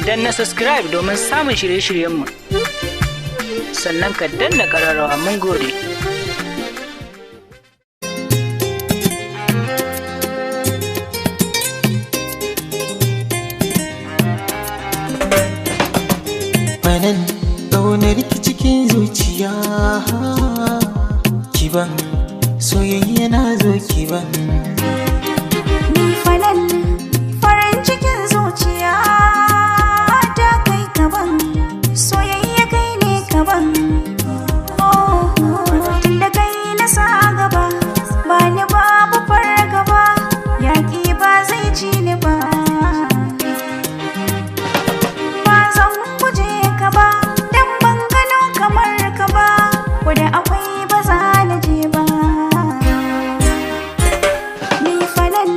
Danna subscribe domin samun shirye-shiryenmu. Sannan ka danna ƙararrawa. Mun gode. Manan ƙaunar ki cikin zuciya, kiban soyayya na zo kiban. Ni falal farin cikin zuciya ta, kai kaban soyayya, kai ne kaban. Oh, tun da kai na sa gaba, ba ni babu fargaba, yaƙi ba zai ci ni ba. Ba zan guje ka ba, dan ban gano kamar ka ba, wadda akwai ba za na je ba. Ni falal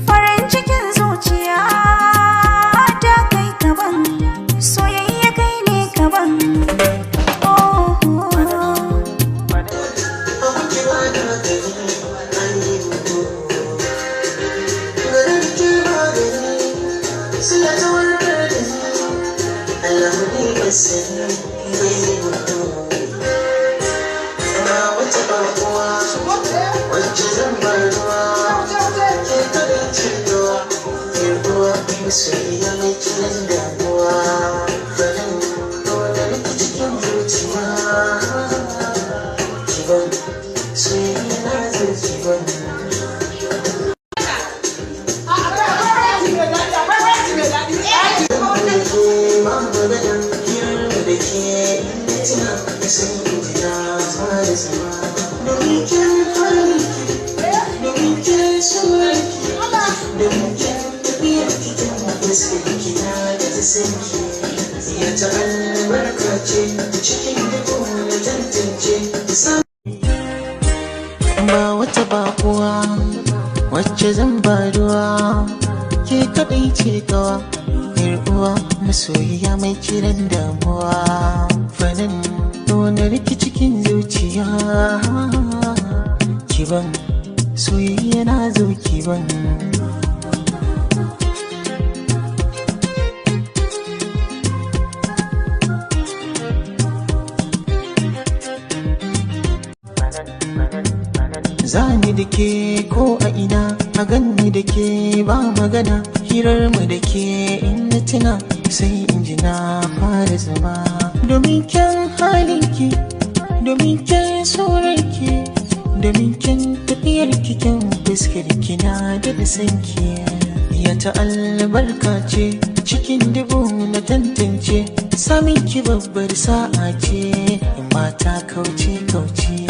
farin cikin zuciya ta, kai kaban soyayya, kai ne kaban. Oh, Soyayya mai kiran damuwa, farin ƙaunar ki cikin zuciya, kiban soyayya na zo kiban. Ba wata bakuwa wacce zan ba ruwa, ke kadai ce kawa, yar uwa, masoyiya mai kiran damuwa, fanin wani riki cikin zuciya, kiban soyayya na zo kiban. Zani da ke ko a ina, a ganni da ke ba magana, hirar mu da ke in na tuna sai in ji na fara zama, domin kyan halinki, domin kyan surarki, domin kyan tafiyar kyan fuskar ki, na da sanki ya ta albarka ce cikin dubu na tantance, samin ki babbar sa'a ce, mata kauce kauce.